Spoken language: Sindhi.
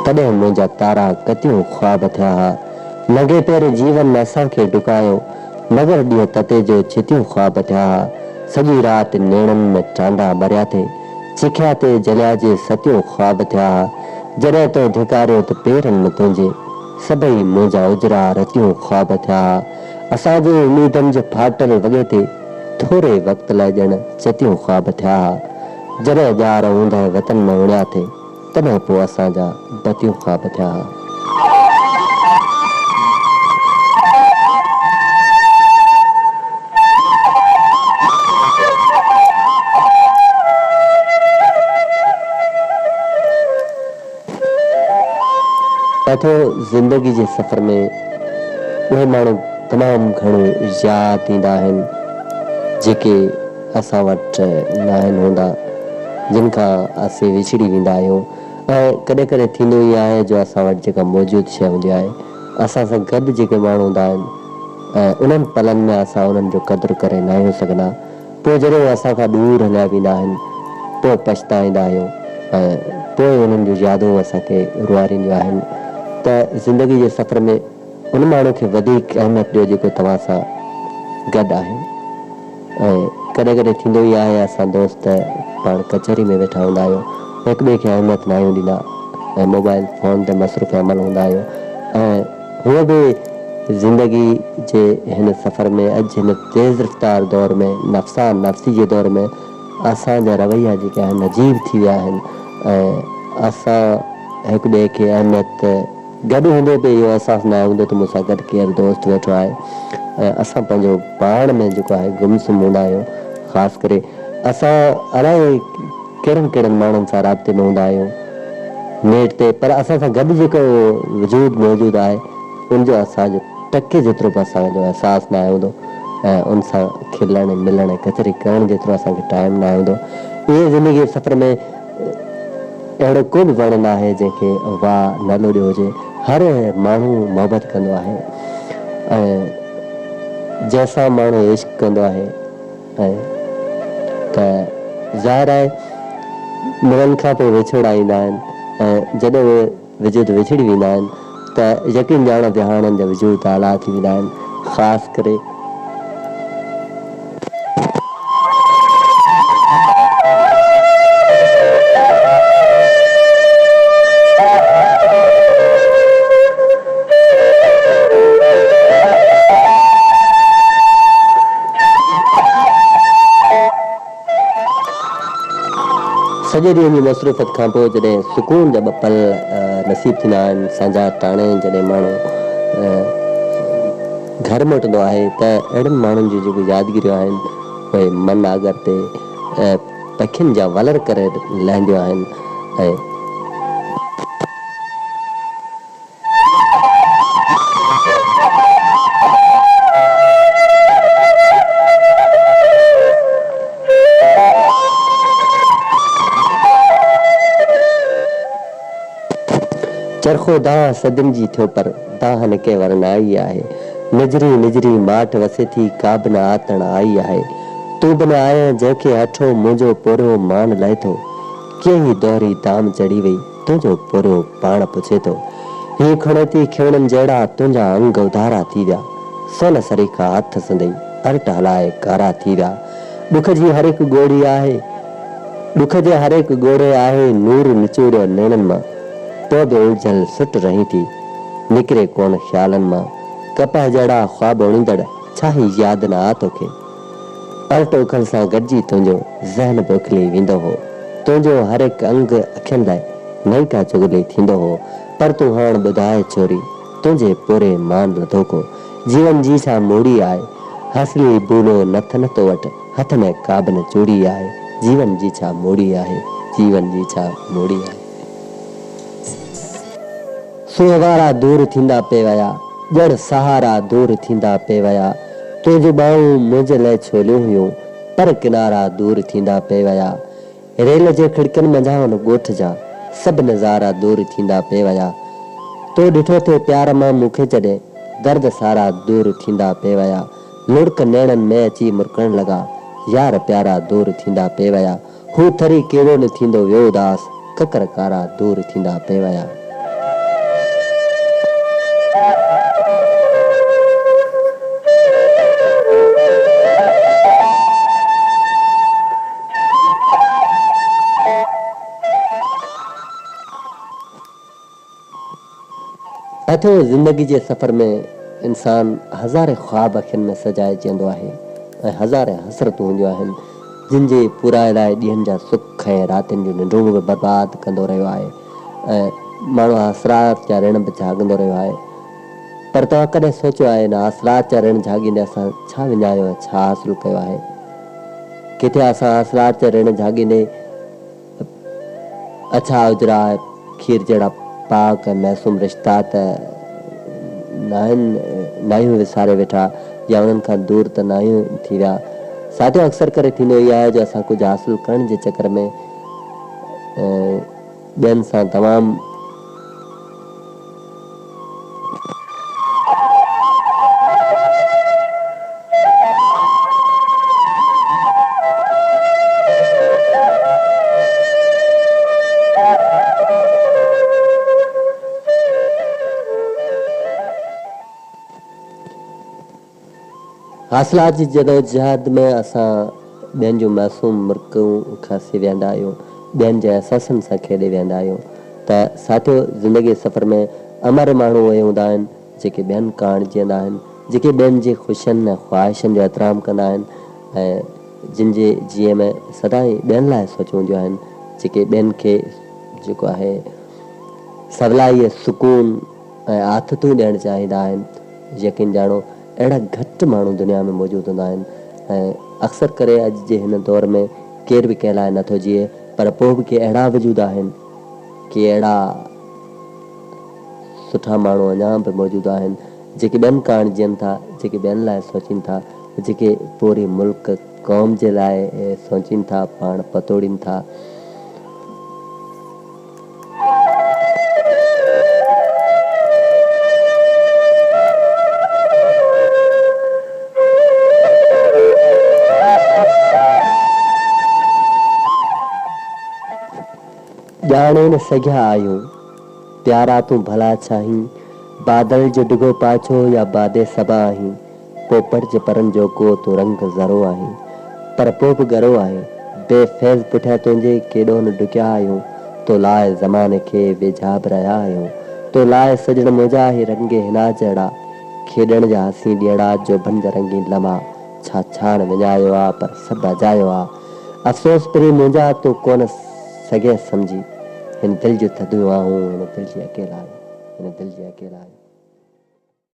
تڏهن منهنجا تارا ڪتيون خواب ٿيا ها. ننگي پير جيون اسان کي ڊڪايو، مگر ڏينهن تتي جو ڇتيون خواب ٿيا ها. سڄي رات نيڻن ۾ ٽانڊا ٻريا ٿي، چکيا تي جليا جي ستيون خواب ٿيا ها. جڏهن تو ڌڪاريو ته پيرن ۾ تنهنجي، سڀئي منهنجا اجرا رتيون خواب ٿيا ها. اسان جي اميدن جي ڦاٽل وڳي تي، ٿوري وقت لاء ڄڻ چتيون خواب ٿيا ها. جڏهن ڄار اوندهه وطن ۾ اڻيا ٿي، تڏهن پوء اسان جا بتيون خواب ٿيا ها. ساٿيو زندگي جي سفر ۾ اهي ماڻهو تمام گهڻو ياد ايندا آهن جيڪي اسان وٽ ناهن هوندا جن کان اسين وڇڙي ويندا آهيون ۽ ڪڏهن ڪڏهن ٿيندو ائين آهي جو اسان وٽ جيڪا موجود شيء هوندي آهي اسان سان گڏ جيڪي ماڻهو هوندا آهن ۽ انهن پلن ۾ اسان انهن جو قدر ڪري ناهيون سگهندا پوء جڏهن اهي اسان کان ڏور هليا ويندا آهن، پوء پڇتائيندا آهيون ۽ پوء انهن جون يادون اسان کي روئارينديون آهن ته زندگي جي سفر ۾ ان ماڻهو کي وڌيڪ اهميت ڏيو جيڪو توهان سان گڏ آهي ۽ ڪڏهن ڪڏهن ٿيندو ئي آهي اسان دوست پاڻ ڪچهري ۾ ويٺا هوندا آهيون هڪ ٻئي کي اهميت ناهيون ڏيندا ۽ موبائل فون تي مصروف عمل هوندا آهيون ۽ هونء به زندگي جي هن سفر ۾ اڄ هن تيز رفتار دور ۾ نفسا نفسي جي دور ۾ اسان جا رويا جيڪي آهن عجيب ٿي ويا آهن ۽ اسان هڪ ٻئي کي اهميت گڏ هوندي به اهو احساس ناهي هوندو ته مون سان گڏ ڪير دوست ويٺو آهي ۽ اسان پنهنجو پاڻ ۾ جيڪو آهي گم سم هوندا آهيون خاص ڪري اسان الائي ڪهڙن ڪهڙن ماڻهن سان رابطي ۾ هوندا آهيون نيٽ تي پر اسان سان گڏ جيڪو وجود موجود آهي ان جو اسان جو ٽڪي جيترو به اسان جو احساس ناهي هوندو ۽ ان سان کلڻ ملڻ ۽ ڪچهري ڪرڻ جيترو اسان کي ٽائيم ناهي هوندو. ائين زندگي جي سفر ۾ اهڙو ڪو به وڻ ناهي جنهن کي واء نه لوڏيو هجي. هر ماڻهو محبت ڪندو آهي ۽ جنهن سان ماڻهو عشق ڪندو آهي. ۽ ته ظاهر آهي ملڻ کان پوء وڇوڙا ايندا آهن ۽ جڏهن اهي وجود وڇڙي ويندا آهن ته يقين ڄاڻو وهاڻن جا وجود آلا ٿي ويندا آهن خاص ڪري سڄي ڏينهن جي مصروفيت کان پوء جڏهن سڪون جا ٻه پل نصيب ٿيندا آهن، سانجها ٽاڻي جڏهن ماڻهو گهر موٽندو آهي ته اهڙن ماڻهن جون جيڪي يادگيريون آهن اهي من آڳر تي پکين جا ولر ڪري لهنديون آهن ۽. چرخو دانهن صدين جي ٿيو پر دانهن ڪنهن ور نه آئي آهي. نجري نجري ماٺ وسي ٿي ڪا به نه آتڻ آئي آهي. تون به نه آئين جنهن کي هٺو منهنجو پورهيو مان لهي ٿو. ڪيئن هي دهري دام چڙهي وئي. تنهنجو پورهيو پاڻ پڇي ٿو. هي کڻوتي کيوڻن جهڙا تنهنجا انگ اڌارا ٿي ويا. سون سريکا هٿ سندئي ارٽ هلائي ڪارا ٿي ويا. ڏک جي هر هڪ ڳوڙهي آهي ڏک جي هر هڪ ڳوڙهي آهي نور نچوڙيو نيڻن مان. تو به الجهيل سٽ رهين ٿي نڪري ڪونه خيالن مان. ڪپهه جهڙا خواب اڻيندڙ ڇا هي ياد نه آ توکي. ارٽ اکل سان گڏجي تنهنجو ذهن به اکلي ويندو هو. تنهنجو هر هڪ انگ اکين لاء نئين ڪا چغلي ٿيندو هو. پر تون هاڻ ٻڌاء ڇوري، تنهنجي پورهيي مان لڌو ڪو جيون جي ڇا موڙي آهي؟ حاصلي بولو نٿ نه تو وٽ، هٿ ۾ ڪابه نه چوڙي آهي. جيون جي ڇا موڙي آهي؟ جيون جي ڇا موڙي آهي؟ سونهن وارا دور ٿيندا پئي ويا، ڄڻ سهارا دور ٿيندا پئي ويا. تنهنجون ٻانهون منهنجي لئه ڇوليون هيون، پر ڪنارا دور ٿيندا پئي ويا. ريل جي کڙڪين منجهان ڳوٺ جا سڀ نظارا دور ٿيندا پئي ويا. تو ڏٺو ٿي پيار مان مون کي جڏهن، درد سارا دور ٿيندا پئي ويا. لڙڪ نيڻن ۾ اچي مرڪڻ لڳا، يار پيارا دور ٿيندا پئي ويا. هو ٿري ڪيڙو نه ٿيندو ويو اداس، ڪڪر ڪارا دور ٿيندا پئي ويا. ساٿيو زندگي جي سفر ۾ انسان هزارين خواب اکين ۾ سجائي جيئندو آهي ۽ هزارين حسرتون هونديون آهن جن جي پورائي لاء ڏينهن جا سک ۽ راتين جون ننڊون به برباد ڪندو رهيو آهي ۽ ماڻهو حسرات جا رڻ به جهاڳندو رهيو آهي پر توهان ڪڏهن سوچيو آهي ان حاصلات جا رڻ جهاڳيندي اسان ڇا وڃايو ۽ ڇا حاصل ڪيو آهي ڪٿي اسان حاصلات جا رڻ جهاڳيندي اڇا اجرا کير جهڙا پاڪ ۽ معصوم رشتا ته ناهن ناهيون وساري ويٺا يا انهن کان دور ته ناهيون ٿي ويا. ساٿيو اڪثر ڪري ٿيندو اهو آهي جو اسان ڪجهه حاصل ڪرڻ جي چڪر ۾ ٻين سان تمام. حاصلات جي جدوجهد ۾ اسان ٻين جون معصوم مرڪون کسي ويهندا آهيون، ٻين جي احساسن سان کيڏي ويهندا آهيون ته ساٿيو زندگيء جي سفر ۾ امر ماڻهو اهي هوندا آهن جيڪي ٻين ڪاڻ جيئندا آهن، جيڪي ٻين جي خوشين ۽ خواهشن جو احترام ڪندا آهن ۽ جن جي جيء ۾ سدائين ٻين لاء سوچون هونديون آهن، جيڪي ٻين کي جيڪو آهي سولائيء، سڪون ۽ آٿتون ڏيڻ چاهيندا آهن. يقين ڄاڻو اهڙا گهٽ ماڻهو دنيا ۾ موجود هوندا آهن ۽ اڪثر ڪري اڄ جي هن دور ۾ ڪير به ڪنهن لاء نٿو جيئي پر پوء به ڪي اهڙا وجود آهن، ڪي اهڙا سٺا ماڻهو اڃا به موجود آهن جيڪي ٻين ڪاڻ جيئن ٿا، جيڪي ٻين لاء سوچين ٿا، جيڪي پوري ملڪ قوم جي لاء سوچين ٿا، پاڻ پتوڙين ٿا. ڄاڻي نه سگهيا آهيون. پيارا تون ڀلا ڇاهين، بادل جو ڊگهو پاڇو يا باد صبا آهين، پوپٽ جي پرن جو ڪو تون رنگ ذرو آهين، پر پوء به ڳرو آهين، بي فيض پٺيان تنهنجي ڪيڏو نه ڊڪيا آهيون، تو لاء زماني کي ويجها به رهيا آهيون، تو لاء سڄڻ منهنجا هي رنگ حنا جهڙا، کيڏڻ جا حسين ڏينهڙا، جوڀن جا رنگين لمحا، ڇا ڇاڻ وڃايو آ پر سڀ اجايو آ، افسوس پرين منهنجا تون ڪونه سگهين سمجهي، هن دل جون ٿڌيون آهون، هن دل جي اڪيلائي، هن دل جي اڪيلائي.